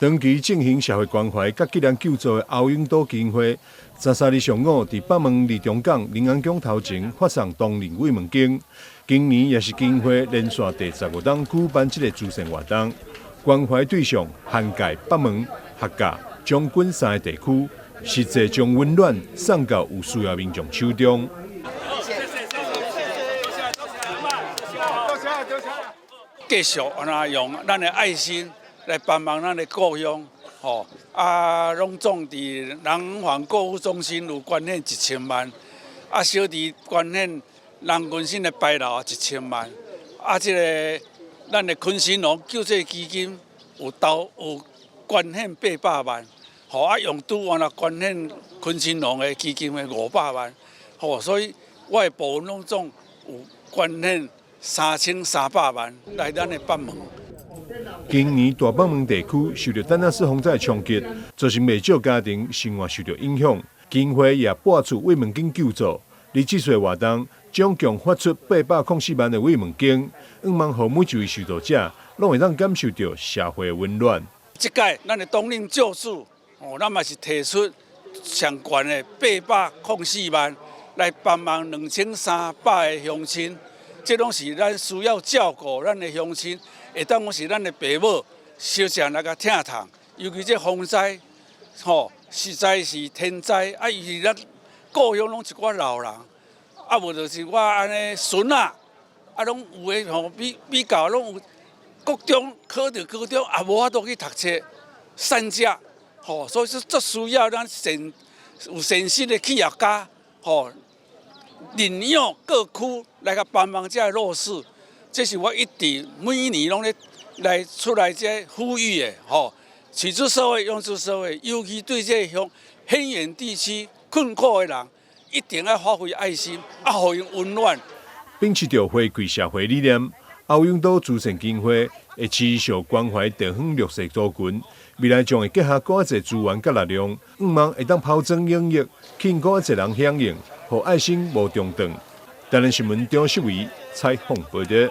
長期進行社會關懷佮急難救助的歐永島基金會，13日上午佇北門利中港靈安宮頭前發送冬令慰問金。今年也是基金會連續第15冬舉辦這个慈善活動，關懷對象涵蓋北門、客家、將軍三个地區，實際將溫暖送到有需要民眾手中。繼續按呢用咱的愛心來幫忙咱的故鄉，吼啊，攏總佇人防購物中心有捐獻1000萬，啊，小弟捐獻人群新的牌樓1000萬，啊，這个咱的坤興隆救濟基金有投有捐獻800萬，吼啊，用拄完了捐獻坤興隆的基金的500萬，吼，所以我的部分攏總有捐獻3300萬來咱的北門。今年大北門地區受著丹那斯風災衝擊，造成袂少家庭生活受著影響。基金會也撥出慰問金救助，而這次活動總共發出804萬的慰問金，向望予每一位受助者攏會當感受著社會溫暖。這屆咱的冬令救助，哦，咱嘛是提出上懸的804萬來幫忙2300个鄉親，這攏是咱需要照顧咱的鄉親，會當講是咱的爸母，相爭來共疼痛，尤其這風災，吼，實在是天災，啊，伊是咱故鄉攏一寡老人。啊，無就是我按呢孫仔，啊，攏有的吼，比較攏有國中考著高中，也無法度去讀冊，散食，吼，所以說足需要咱善有善心的企業家，吼，認養各區來共幫忙這个弱勢，這是我一直每年攏咧來出來這呼籲的，吼，取之社會，用之社會，尤其對這鄉偏遠地區困苦的人。一定愛發揮愛心，啊，予𪜶溫暖。秉持著回饋社會理念，歐永島慈善基金會會持續關懷地方弱勢族群，未來將會結合閣較濟資源佮力量，向望會當拋磚引玉，吸引閣較濟人響應，予愛心無中斷。台南新聞張秀維採訪報導。